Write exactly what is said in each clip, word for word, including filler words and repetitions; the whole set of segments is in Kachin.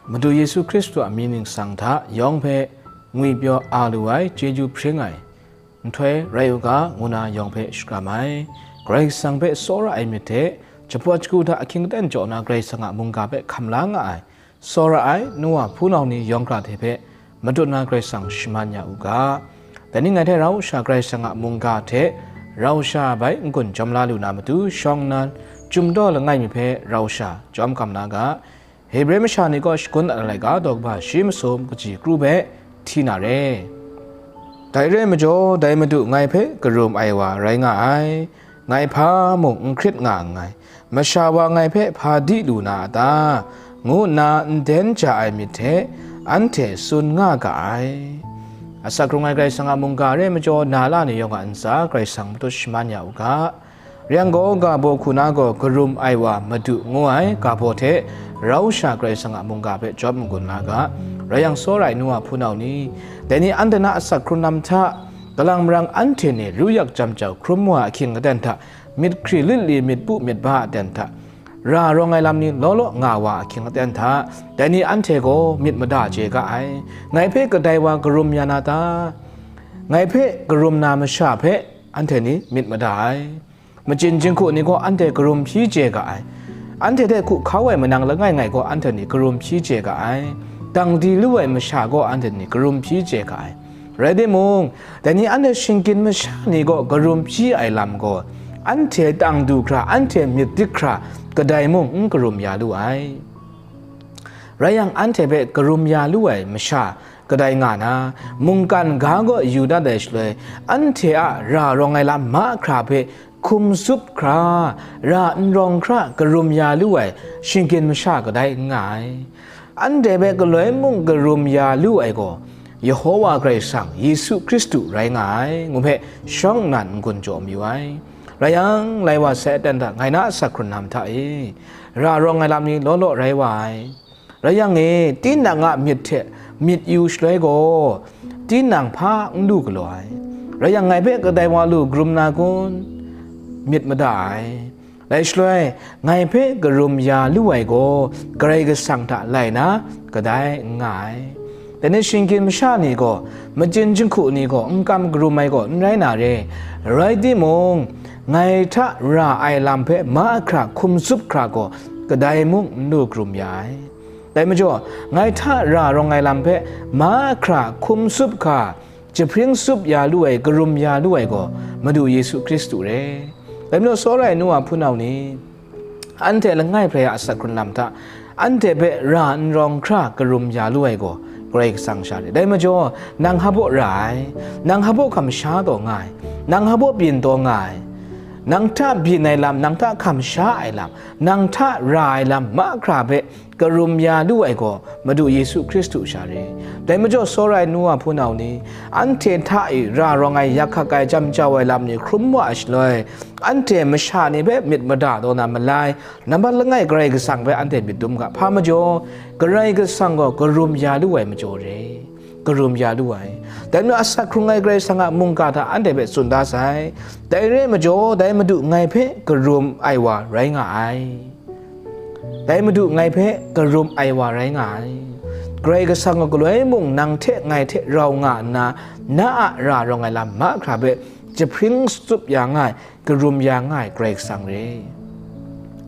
Madu Yesu Hkristu a mying ningsang hta yawng hpe ngwipyaw a lu ai chyeju hpring ai nhtoi rai u ga, ngu na yawng hpe shakram ai. Karai Kasang hpe tsawra ai myit hte, jahpawt shagu hta ahkying aten jaw na Karai Kasang a mungga hpe hkam la nga ai, tsawra ai nu wa hpunau ni yawng hkra hte hpe matut na Karai Kasang shaman ya u ga. Dai ni ngai hte rau sha Karai Kasang a mungga hte rau sha bai n-gun jawm la lu na matu, shawng nnan, chyum daw langai mi hpe rau sha jawm kam na ga. Hebre masha ni kaw shagun dat ai laika daw kaba shi masum kaji kru hpe hti na re. Dai re ai majaw, dai Madu ngai hpe karum ai wa rai nga ai, ngai hpa mung n hkrit nga nngai, masha wa ngai hpe hpa di lu na a ta? Ngu nna nden ja ai myit hte anhte tsun nga ga ai. Asak hkrung ai Karai Kasang a mungga re ai majaw, na la ni yawng a ntsa Karai Kasang matut shaman ya u ga. Rai yang gaw, ga baw hku na gaw karum ai wa Madu ngu ai ga baw hte rau sha Karai Kasang a mungga hpe jawm n-gun la ga. Rai yang, tsawra ai nu wa hpunau ni, dai ni anhte na asak hkrun lam hta, kalang marang anhte ni ru yak jam jau hkrum wa ahkying aten hta, myit hkri lit li myit pu myit ba aten hta, ra rawng ai lam ni law law nga wa ahkying aten hta, dai ni anhte gaw myit mada chye ga ai. Ngai hpe kadai wa karum ya na ta? Ngai hpe karum na masha hpe anhte ni myit mada ai. Machin jinghku ni gaw anhte karum hpyi chye ga ai. Anhte hte hku hkau ai manang langai ngai gaw anhte ni karum hpyi chye ga ai. Dang di lu ai masha gaw anhte ni karum hpyi chye ga ai. Rai timung, dai ni anhte shinggyim masha ni gaw karum hpyi ai lam gaw, anhte tang du hkra, anhte myit dik hkra, kadai mung n karum ya lu ai. Rai yang, anhte hpe karum ya lu ai masha kadai nga na, mungkan ga gaw yu dat ai shaloi, anhte a ra rawng ai lam mahkra hpe hkum tsup hkra, ra n rawng hkra karum ya lu ai shinggyim masha kadai n nga ai. Anhte hpe galoi mung karum ya lu ai gaw, Yehowa Karai Kasang, Yesu Hkristu rai nga ai, ngu hpe shawng nnan n-gun jaw mayu ai. Rai yang, lai wa sai aten hta ngai na asak hkrun lam hta e, ra rawng ai lam ni law law rai wa ai. Rai yang e, tinang a myit hte myit yu shaloi gaw, tinang hpa n lu galaw ai. Rai yang, ngai hpe kadai wa lu karum na kun? Myit mada ai. Dai shaloi, ngai hpe karum ya lu ai gaw, Karai Kasang hta lai na kadai n nga ai. Dai ni shinggyim masha ni gaw, machin jinghku ni gaw n kam karum ai gaw n rai na re. Rai timung, ngai hta ra ai lam hpe mahkra hkum tsup hkra gaw, kadai mung n lu karum ya ai. Dai majaw, ngai hta ra rawng ai lam hpe mahkra hkum tsup hkra, jahpring tsup ya lu ai, karum ya lu ai gaw, Madu Yesu Hkristu re. Dai majaw, tsawra ai nu wa hpunau ni, anhte langai hprai a asak hkrun lam hta, anhte hpe ra n rawng hkra karum ya lu ai gaw, Karai Kasang sha re. Dai majaw, nang hpa baw ra ai, nang hpa baw hkam sha taw nga ai, nang hpa baw byin taw nga ai, nang hta byin ai lam, nang hta hkam sha ai lam, nang hta ra ai lam mahkra hpe karum ya lu ai gaw, Madu Yesu Hkristu sha re. Dai majaw, tsawra ai nu wa hpunau ni, anhte hta e ra rawng ai, yak hkak ai, jam jau ai lam ni hkrum wa ai shaloi, anhte masha ni hpe myit mada taw na malai, nambat langai Karai Kasang hpe anhte myit dum ga. Hpa majaw, Karai Kasang gaw karum ya lu ai majaw re. Karum ya lu ai. Dai majaw, asak hkrung ai Karai Kasang a mungga hta anhte hpe tsun da sai. Dai re ai majaw, dai Madu ngai hpe karum ai wa rai nga ai. Dai Madu ngai hpe karum ai wa rai nga ai. Karai Kasang gaw galoi mung nang hte ngai hte rau nga nna, na a ra rawng ai lam mahkra hpe jahpring tsup ya nga ai, karum ya nga ai Karai Kasang re.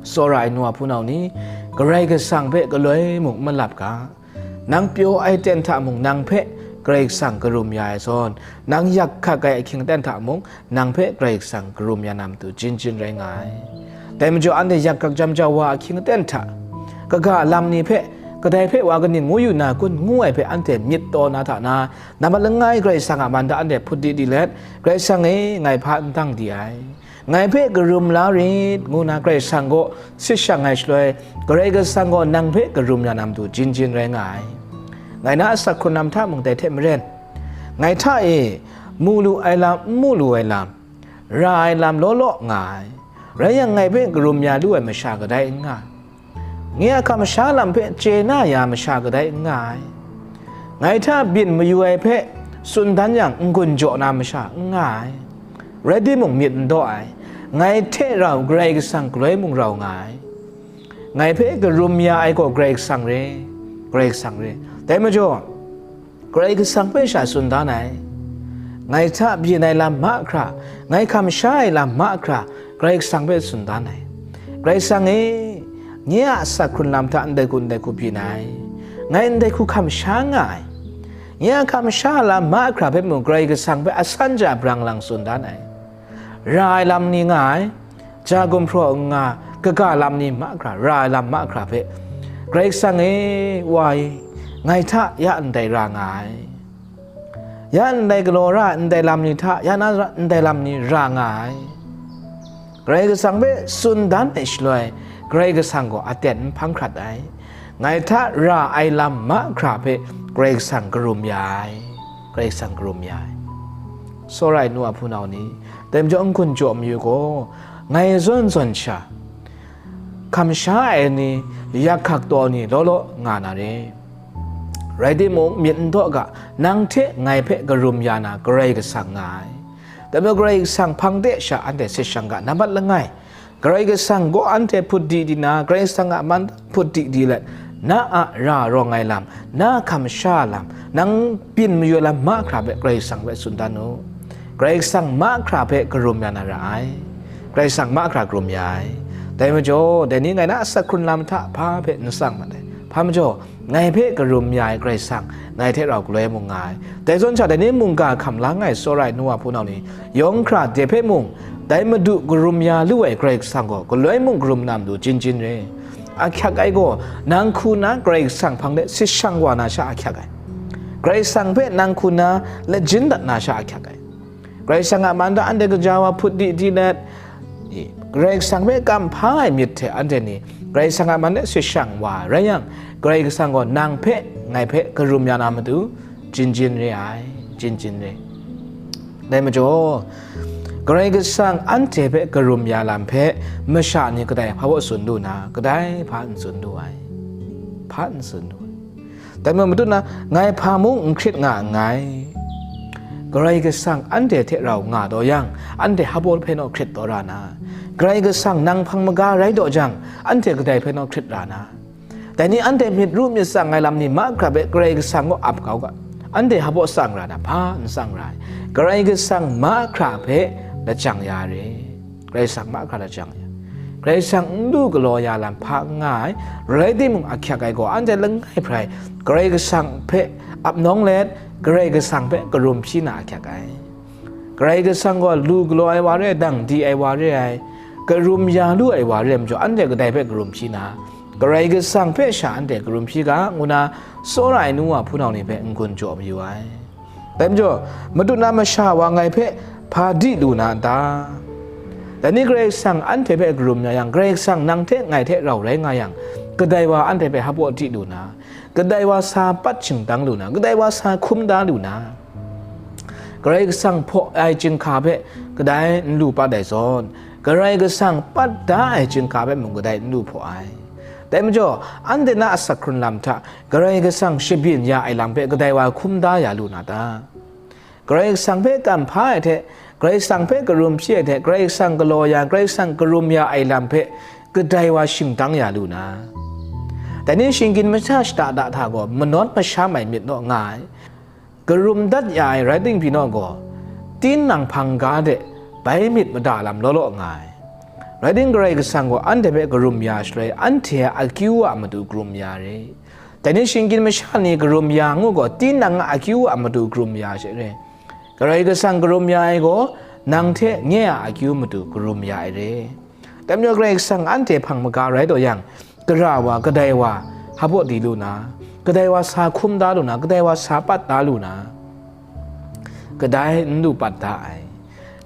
Tsawra ai nu wa hpunau ni, Karai Kasang hpe galoi mung n malap ga. Nang pyaw ai ten hta mung nang hpe Karai Kasang karum ya ai zawn, nang yak hkak ai ahkying aten hta mung nang hpe Karai Kasang karum ya na matu jin jin rai nga ai. Dai majaw, anhte yak hkak jam jau wa ahkying aten hta, kaga lam ni hpe, kadai hpe wa kaning ngu yu na kun, ngu ai hpe anhte myit taw na hta na, nambat langai Karai Kasang a man hta anhte hput di di let, Karai Kasang e, ngai hpa n dang di ai. Ngai hpe karum la rit, ngu na Karai Kasang kaw sit shang ai shaloi, Karai Kasang gaw nang hpe karum ya na matu jin jin rai nga ai. Ngai na asak hkrun lam hta mung dai hte maren, ngai hta e mu lu ai lam, n mu lu ai lam, ra ai lam law law nga ai. Rai yang, ngai hpe karum ya lu ai masha kadai n nga. Nye a kamsham lam hpe chye na ya masha kadai n nga ai. Ngai hta byin mayu ai hpe tsun dan yang, n-gun jaw na masha n nga ai. Rai timung, myit n daw ai. Ngai hte rau Karai Kasang galoi mung rau nga ai. Ngai hpe karum ya ai gaw Karai Kasang re. Karai Kasang re. Dai majaw, Karai Kasang hpe sha tsun dan ai, ngai hta byin ai lam mahkra, ngai hkam sha ai lam mahkra, Karai Kasang hpe tsun dan ai. Karai Kasang e, nye a asak hkrun lam hta ndai hku ndai hku byin ai, ngai ndai hku hkam sha nga ai. Nye a hkam sha lam mahkra hpe mung Karai Kasang hpe asan ja brang lang tsun dan ai. Ra ai lam ni nga ai, ja gumhpraw n nga, kaga lam ni mahkra, ra ai lam mahkra hpe, Karai Kasang e, Wa e, ngai hta ya ndai ra nga ai. Ya ndai galaw ra ai ndai lam ni hta, ya na ra ndai lam ni ra nga ai. Karai Kasang hpe tsun dan ai shaloi, Karai Kasang gaw aten n hpang hkrat ai. Ngai hta ra ai lam mahkra hpe Karai Kasang karum ya ai. Karai Kasang karum ya ai. Tsawra ai nu a hpunau ni, dai majaw n-gun jaw mayu gaw, ngai zawn zawn sha, hkam sha ai ni, yak hkak taw ni law law nga na re. Rai timung, myit n daw ga, nang hte ngai hpe karum ya na Karai Kasang nga ai. Dai majaw Karai Kasang hpang de sha anhte sit shang ga, nambat langai, Karai Kasang gaw anhte hput di di na, Karai Kasang a man hput di di let, na a ra rawng ai lam, na hkam sha lam, nang byin mayu ai lam mahkra hpe Karai Kasang hpe tsun dan u. Karai Kasang mahkra hpe karum ya na ra ai. Karai Kasang mahkra karum ya ai. Dai majaw, dai ni ngai na asak hkrun lam hta hpa hpe n tsang mat ai. Hpa majaw, ngai hpe karum ya ai Karai Kasang, ngai hte rau galoi mung nga ai. Dai zawn sha, dai ni mungga hkam la nga ai tsawra ai nu wa hpunau ni, yawng hkra de hpe mung, dai Madu karum ya lu ai Karai Kasang gaw, galoi mung karum na matu jin jin re. Ahkyak ai gaw, nang hku na Karai Kasang hpang de sit shang wa na sha ahkyak ai. Karai Kasang hpe nang hku na lajin dat na sha ahkyak ai. Karai Kasang a man hta anhte kaja wa hput di di let, Karai Kasang hpe kam hpa ai myit hte anhte ni Karai Kasang a man de sit shang wa rai yang, Karai Kasang gaw nang hpe, ngai hpe karum ya na matu, jin jin re ai, jin jin re. Dai majaw, Karai Kasang anhte hpe karum ya lam hpe masha ni kadai hpa baw tsun lu na, kadai hpa n tsun lu ai, hpa n tsun lu ai. Dai majaw, madu na, ngai hpa mung n hkrit nga nngai. Karai Kasang anhte hte rau nga taw yang, anhte hpa baw hpe naw hkrit taw ra na. Karai Kasang nang hpang maga rai taw jang, anhte kadai hpe naw hkrit ra na. Dai ni anhte myit ru myit tsang ai lam ni mahkra hpe Karai Kasang gaw ap kau ga, anhte hpa baw tsang ra na, hpa n tsang ra ai. Karai Kasang mahkra hpe lajang ya re. Karai Kasang mahkra lajang ya. Karai Kasang n lu galaw ya lam hpa n nga ai, rai timung ahkyak ai gaw anhte langai hprai Karai Kasang hpe ap nawng let, Karai Kasang hpe karum hpyi na ahkyak ai. Karai Kasang gaw lu galaw ai wa re ai, dang di ai wa re ai, karum ya lu ai wa re ai majaw, anhte kadai hpe karum hpyi na, Karai Kasang hpe sha anhte karum hpyi ga, ngu na tsawra ai nu wa hpunau ni hpe n-gun jaw mayu ai. Dai majaw, madu na masha wa ngai hpe hpa di lu na n ta? Dai ni Karai Kasang anhte hpe karum ya yang, Karai Kasang nang hte ngai hte rau rai nga yang, kadai wa anhte hpe hpa baw di lu na? Kadai wa sa pat shingtang lu na? Kadai wa sa hkum da lu na? Karai Kasang hpaw ai chyinghka hpe kadai n lu pat ai zawn, Karai Kasang pat da ai chyinghka hpe mung kadai n lu hpaw ai. Dai majaw, anhte na asak hkrun lam hta Karai Kasang shabyin ya ai lam hpe kadai wa hkum da ya lu na ta? Karai Kasang hpe kam hpa ai hte, Karai Kasang hpe karum hpyi ai hte, Karai Kasang galaw ya, Karai Kasang karum ya ai lam hpe kadai wa shingtang ya lu na? Dai ni shinggyim masha shada da hta gaw manawt masham ai myit naw nga ai. Karum dat ya ai rai timung pyi naw gaw, tinang hpang ga de bai myit mada lam law law nga ai. Rai timung, Karai Kasang gaw anhte hpe karum ya shaloi, anhte a akyu a matu karum ya re. Dai ni shinggyim masha ni karum ya ngu gaw, tinang a akyu a matu karum ya she re. Karai Kasang karum ya ai gaw, nang hte nye a akyu matu karum ya ai re. Dai majaw Karai Kasang anhte hpang maga rai taw yang, gara wa, kadai wa, hpa baw di lu na, kadai wa sa hkum da lu na, kadai wa sa pat da lu na, kadai n lu pat da ai.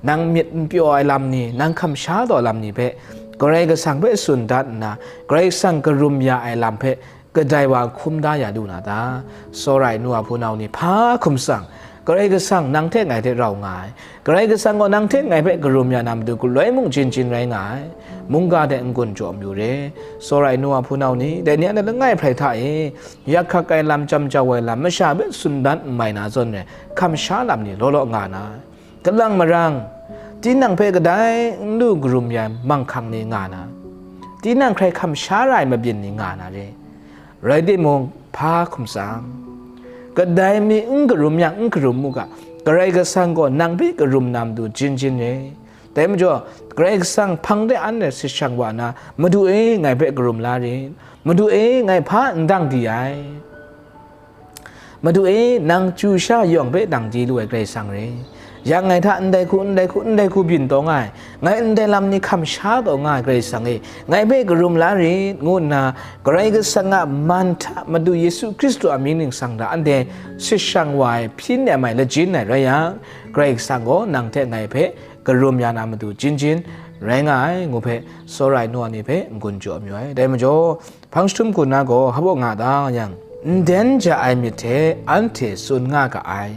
Nang myit n pyaw ai lam ni, nang hkam sha taw lam ni hpe, Karai Kasang hpe tsun dat nna, Karai Kasang karum ya ai lam hpe, kadai wa hkum da ya lu na ta? Tsawra ai nu a hpunau ni, hpa hkum tsang, Karai Kasang nang hte ngai hte rau nga ai. Karai Kasang gaw nang hte ngai hpe karum ya na matu galoi mung jin jin rai nga ai. Mungga hte n-gun jaw mayu re. Tsawra ai nu a hpunau ni, dai ni a langai hprai hta e, yak hkak ai lam, chyam jau ai lam, masha hpe tsun dan n mai na zawn re, hkam sha lam ni law law nga na. Kalang marang, tinang hpe kadai n lu karum ya ai manghkang ni nga na, tinang hkrai hkam sha ra ai mabyin ni nga na re. Rai timung, Hpa hkum tsang, kadai mi n karum yang n karum mu ga, Karai Kasang gaw nang hpe karum na matu jin jin re. Dai majaw, Karai Kasang hpang de anhte sit shang wa na, Madu e, ngai hpe karum la rit. Madu e, ngai hpa n dang di ai. Madu e, nang chyu sha yawng hpe dang di lu ai Karai Kasang re. Yang ngai hta ndai hku, ndai hku, ndai hku byin taw nga ai, ngai ndai lam ni hkam sha taw nga ai Karai Kasang e, ngai hpe karum la rit, ngu nna Karai Kasang a man hta Madu Yesu Hkristu a mying ningsang hta anhte sit shang wa ai, hpyi nem ai, lajin ai rai yang, Karai Kasang gaw nang hte ngai hpe karum ya na matu jin jin rai nga ai, ngu hpe, tsawra ai nu wa ni hpe n-gun jaw mayu ai. Dai majaw, hpang jahtum hku na gaw hpa baw nga ta yang, nden ja ai myit hte anhte tsun nga ga ai.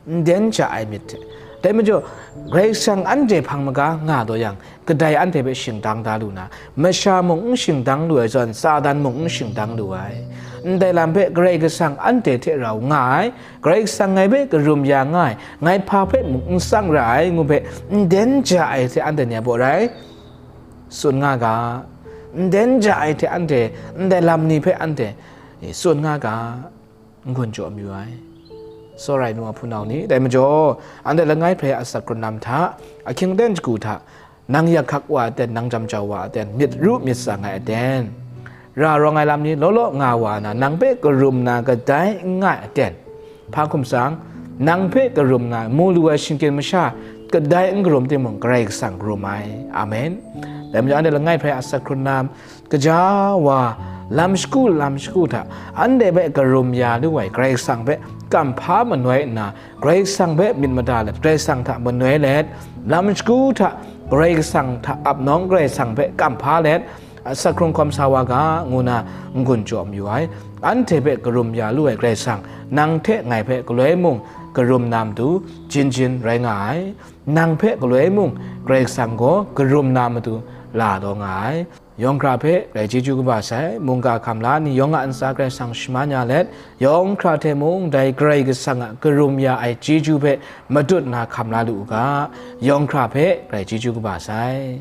Nden ja ai myit hte. Dai majaw, Karai Kasang anhte hpang maga nga taw yang, kadai anhte hpe shingdang da lu na, masha mung n shingdang lu ai zawn, Satan mung n shingdang lu ai. Ndai lam hpe Karai Kasang anhte hte rau nga ai, Karai Kasang ngai hpe karum ya nga ai, ngai hpa hpe mung n tsang ra ai, ngu hpe nden ja ai hte anhte ni a baw rai tsun nga ga, nden ja ai hte anhte ndai lam ni hpe anhte tsun nga ga, n-gun jaw mayu ai. Tsawra ai nu wa hpunau ni, dai majaw, anhte langai hpe asak hkrun lam hta, ahkying aten shagu hta, nang yak hkak wa aten, nang jam jau wa aten, myit ru myit tsang ai aten, ra rawng ai lam ni law law nga wa na, nang hpe karum na kadai n nga ai aten, hpa hkum tsang, nang hpe karum na mu lu ai shinggyim masha kadai n karum timung, Karai Kasang karum ai. Amen. Dai majaw, anhte langai hpe asak hkrun lam, kaja wa, lam shagu lam shagu hta anhte hpe karum ya lu ai Karai Kasang hpe kamhpa manoi nna, Karai Kasang hpe myit mada let, Karai Kasang hta manoi let, lam shagu hta Karai Kasang hta ap nawng Karai Kasang hpe kamhpa let, asak hkrung hkawm sa wa ga, ngu na n-gun jaw mayu ai. Anhte hpe karum ya lu ai Karai Kasang, nang hte ngai hpe galoi mung karum na matu jin jin rai nga ai. Nang hpe galoi mung Karai Kasang gaw karum na matu la taw nga ai. Yawng hkra hpe grai chyeju kaba sai, mungga hkam la ni yawng a ntsa Karai Kasang shaman ya let, yawng hkra hte mung dai Karai Kasang a karum ya ai chyeju hpe matut na hkam la lu u ga, yawng hkra hpe grai chyeju kaba sai.